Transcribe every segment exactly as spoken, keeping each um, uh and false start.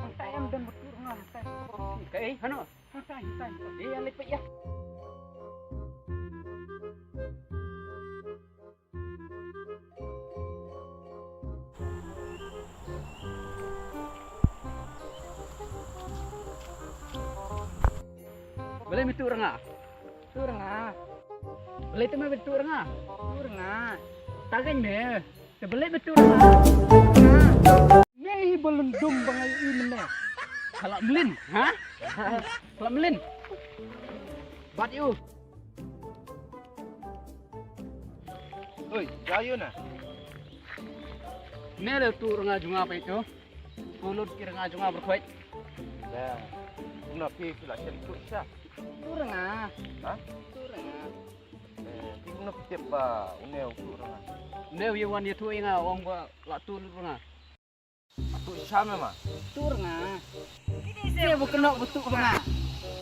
Hangtai em don ba tuh rnga hangtai. Ka ei hano? Hangtai, hangtai, hangtai. Ei, ale peit ïa. Balei me tuh rnga? Tuh rnga. Balei te me tuh rnga? Tuh rnga. Tagain me. Te balei me tuh rnga? Me hi ba lyndum ba nga ïohi mynne. Ka la mlien, ha? Ka la mlien. Bat ïa u. Oi, ja ïa u na. Me leh tuh rnga jong nga peit to. Tuh lut ki rnga jong nga bad khoit. Da. Kumno phi, phi la shem tuh sha? Tuh rnga. Ha? Tuh rnga. Eh, phi kumno phi tip ba une u tuh rnga? Une u ïa wan ïathuh ïa nga, ong ba la tuh lut rnga. Tuh sha me ma? Tuh rnga. Phi ba kynnoh ba tuh rnga.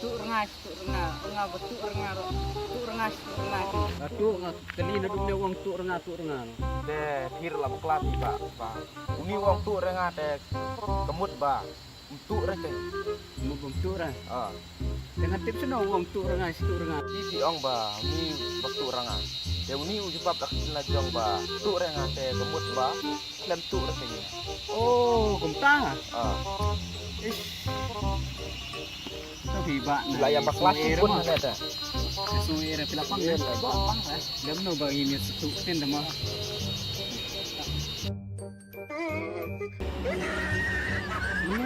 Tuh rnga, tuh rnga. Rnga ba tuh rnga ruh. Tuh rnga, tuh rnga. Nga tuh, nga kylli naduh une u ong tuh rnga, tuh rnga. Te phi ruh la bakla phi ba, ba uni u ong tuh rnga te ka mut ba ym tuh re te. Mut ba ym tuh re. Ah. Te ngan tip shano u ong tuh rnga, shi tuh rnga. Phi phi ong ba uni ba tuh rnga. Te uni u jubab da ka sla jong ba tuh rnga te ka mut ba khlem tuh re te. Oh, kumta. Ah. Ish. To phi ba na. La ïa bakla shi bun na te. Su ïa phi la pang. Ïa, la pang. Dem no ba ini su tuh ten dama. Ni,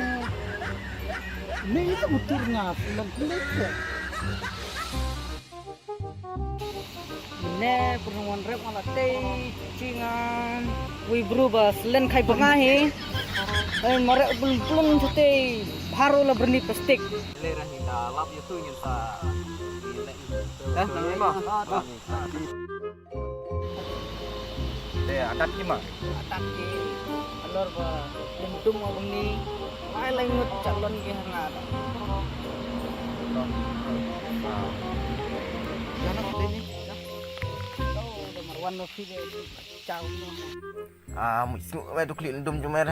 ni itu mutur nga film pendek ya. Mynne pyrshang wan rep nga la tei jingan. Wi bru ba slen khai ba nga hi. Ai mare blum blum tei. Bharo la berni plastik. Lera hi da lap yu tu ngin ta. Dah, nang lima. Te atat ki ma? Atat ki alor ba lim tum ma kumni. Lai lai ngut chalon ki hanga. Jana ko deni. Tau da marwan no fi de chau no. Ah, mu su wa du kli ndum jumera.